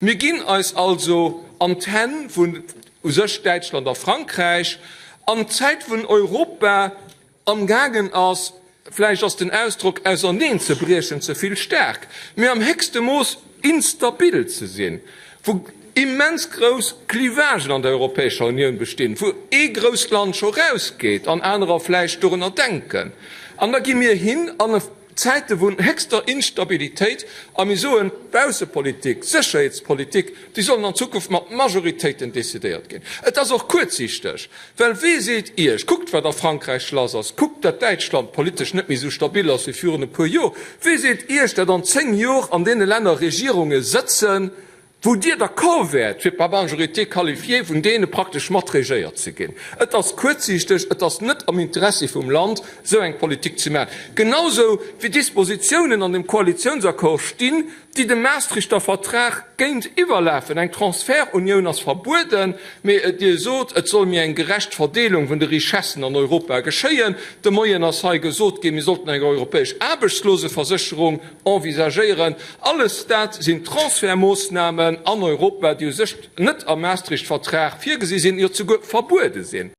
Mir ginn eis also an d'Hänn vun u sech Däitschland a Frankräich, an Zäit wou Europa amgaangen ass, vläicht ass den Ausdrock auserneenzebriechen ze vill staark, mee am héchste Mooss instabil ze sinn, wou immens grouss Clivagen an der Europäescher Unioun bestinn, wou ee grousst Land scho rausgeet an anerer vläicht dorunner denken. An da gi mir hin an e. Zäite vun héchster Instabilitéit, a mir soen, d'Baussepolitik, d'Sécherheetspolitik, déi sollen an Zukunft mat Majoritéiten decidéiert ginn. Et ass och kuerzsiichteg, well wee seet Iech, kuckt wat a Frankräich lass ass, kuckt dat Däitschland politesch net méi esou stabil ass wéi virun e puer Jor, wee seet Iech, dat an 10 Jor an deene Länner Regierunge sëtzen, wou Dir d'accord wäert, fir par majorité qualifiée vun deene praktesch mat regéiert ze ginn. Et ass kuerzsiichteg, et ass net am Interessi vum Land, esou eng Politik ze maachen. Genausou wéi Dispositiounen an dem Koalitiounsaccord stinn, déi dem Maastrichter Vertrag géintiwwerlafen. Eng Transferunioun ass verbueden, mee Dir sot, et soll méi eng gerecht Verdeelung vun de Richessen an Europa geschéien. De Moien ass hei gesot ginn, mir sollten eng europäesch Aarbechtsloseversécherung envisagéieren. Alles dat sinn Transfertmoossnamen an Europa, déi u sech net am Maastricht-Vertrag virgesi sinn, jo zeguer verbuede sinn.